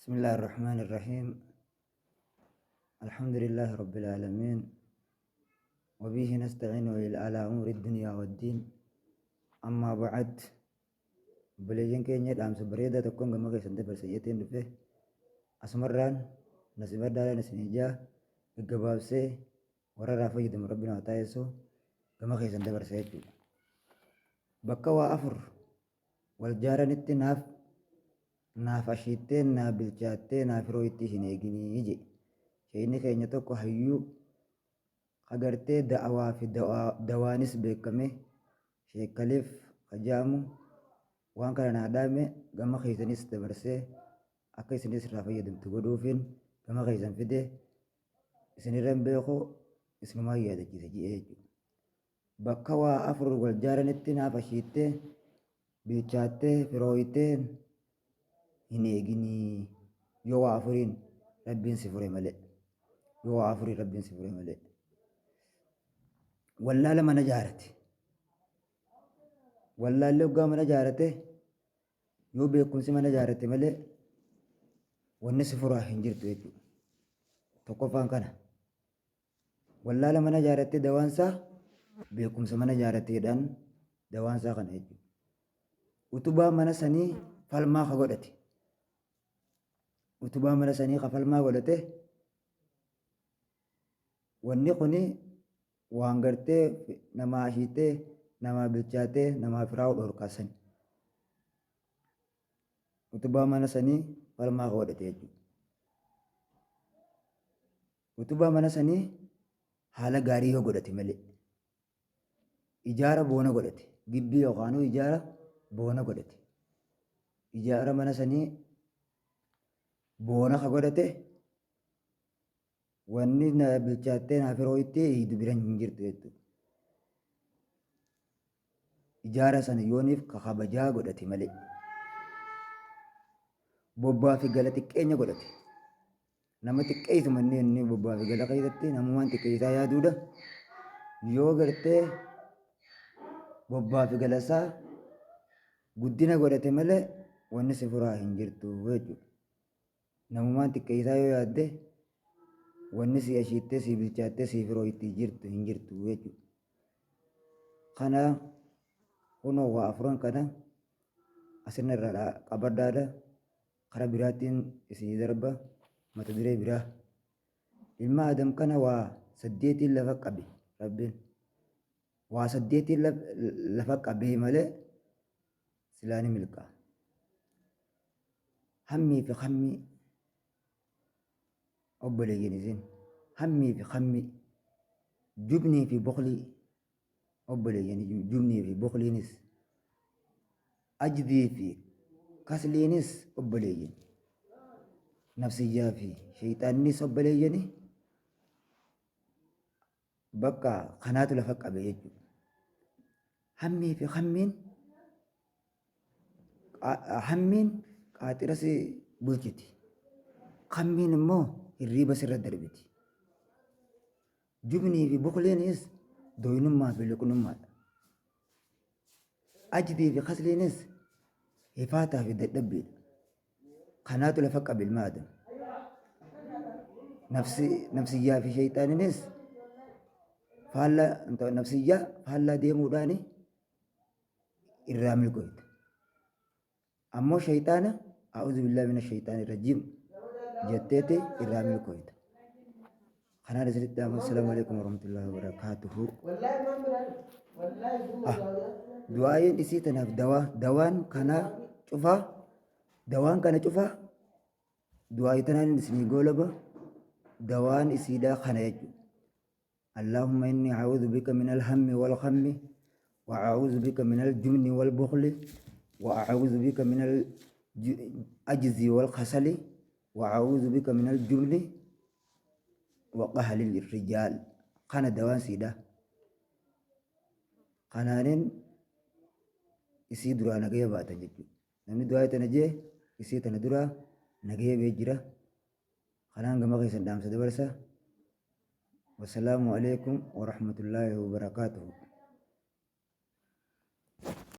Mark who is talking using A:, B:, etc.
A: بسم الله الرحمن الرحيم. الحمد لله رب العالمين، وبه نستعين على أمور الدنيا والدين. أما بعد، obboleeyyan keenya, dhaamsa bareedaa tokkoon gama keessan dabarsa jetteen dhufe. Asumarraan nasiibadhaadhaan isin ijaa gaggabaabsee warra irraa fayyadamu Rabbi naa taasisu gama keessan dabarsa jechuudha. Bakka waa afur wal jaaranitti naaf naaf ashiittee, naa bilchaattee, naaf yeroo itti hin eeginii jedhe. Sheeyni keenya tokko, hayyuu agartee da'awaa fi dawaanis beekame, sheekkaliif kajaamu, waan kana naa dhaame. Gama keessanis dabarsee akka isinis irraa fayyadamtu godhuufin gama keessan fide. Isinirra hin beeku, isinumaa yaadachiisa ji'ee jechuudha. Bakka waa afur wal jaaranitti naaf ashiittee, bilchaattee, firooyitee hin eeginii, yoo waa afuriin Rabbiin si fure malee. Yoo waa afuriin Rabbiin si fure malee. Wallaala mana jaarate. Wallaalli hoggaa mana jaarate, yoo beekumsi mana jaarate malee wanni si furaa hin jirtu jechuudha. Tokkoffaan kana. Wallaala mana jaarattee dawaansaa beekumsa mana jaaratteedhaan dawaansaa kana jechuudha. Utubaa mana sanii falmaa ka godhate. Utubaa mana sanii ka falmaa godhate, wanni kuni waan gartee namaa ashiitee, namaa bilchaatee, namaa firaa'u dhorkaasan. Utubaa mana sanii falmaa ka godhate jechuudha. Utubaa mana sanii haala gaarii yoo godhate malee. Ijaara boona godhate. Gibbii yookaan ijaara boona godhate. Ijaara mana sanii boona ka godhate, wanni na bilchaattee naaf yeroo itti eeydu bira hin jirtu jechuudha. Ijaara sana yooniif ka kabajaa godhate malee. Bobbaa fi gala xiqqeenya godhate. Nama xiqqeessu manneen inni bobbaa fi gala keessatti namumaan xiqqeessaa yaaduudha. Yoo gartee bobbaa fi galasaa guddina godhate malee wanni si furaa hin jirtu jechuudha. Namumaan xiqqeessaa yoo yaadde, wanni si ashiittee, si bilchaattee, si firoo itti jirtu hin jirtu jechuudha. Kana kunoo waa afuran kana asirra irraa qabadhaadha. Karaa biraattiin isinii darba, mata duree biraa. Ilma Adam kana waa saddeetiin lafa qabe Rabbiin. Waa saddeetiin lafa qabee malee silaa ni milkaa. Hammii fi hammii, obboleeyyan isin, hammii fi hammii, jubnii fi buklii, obboleeyyan, jubnii fi bukliinis, ajdii fi kasliinis obboleeyyan, nafsiyyaa fi shayxaannis obboleeyyani. Bakka kanaatu lafa qabe jechuudha. Hammii fi hammiin, hammiin qaaxira si bulchiti. Hammiin immoo hirriiba sirra darbiti. Jubnii fi bukliinis doynummaa fi luqnummaadha. Ajdii fi kasliinis hifaataa fi dadhabbiidha. Kanaatu lafa qabe ilma Adam. Nafsiyyaa fi shayxaaninis faallaa, nafsiyyaa faallaa deemuudhaani irraa milkoofte. Ammoo shayxaana "a'uudhu billaahi mina shayxaani rajiim" jetteeti irraa milkoofte. Kanaan isinitti dhaamu. Assalaamu alaikum warahmatullahi wabarakaatuhu. Ah, du'aayin isii tanaaf dawaa, dawaan kana cufaa, dawaan kana cufaa du'aayii tanaan isinii goolaba. Dawaan isiidhaa kana jechuudha. اللهم إني أعوذ بك من الهم والغم، وأعوذ بك من الجبن والبخل، وأعوذ بك من العجز والكسل، وأعوذ بك من الجبن وقهر الرجال. Kana dawaan siidha. Kanaanin isii duraa nagaya baatan jechuudha. Namni du'aa tana jee isii tana duraa nagaya bee jira. Kanaan gama keessan dhaamsa dabarsa. Wassalaamu alaikum warahmatullaahi wabarakaatuhu.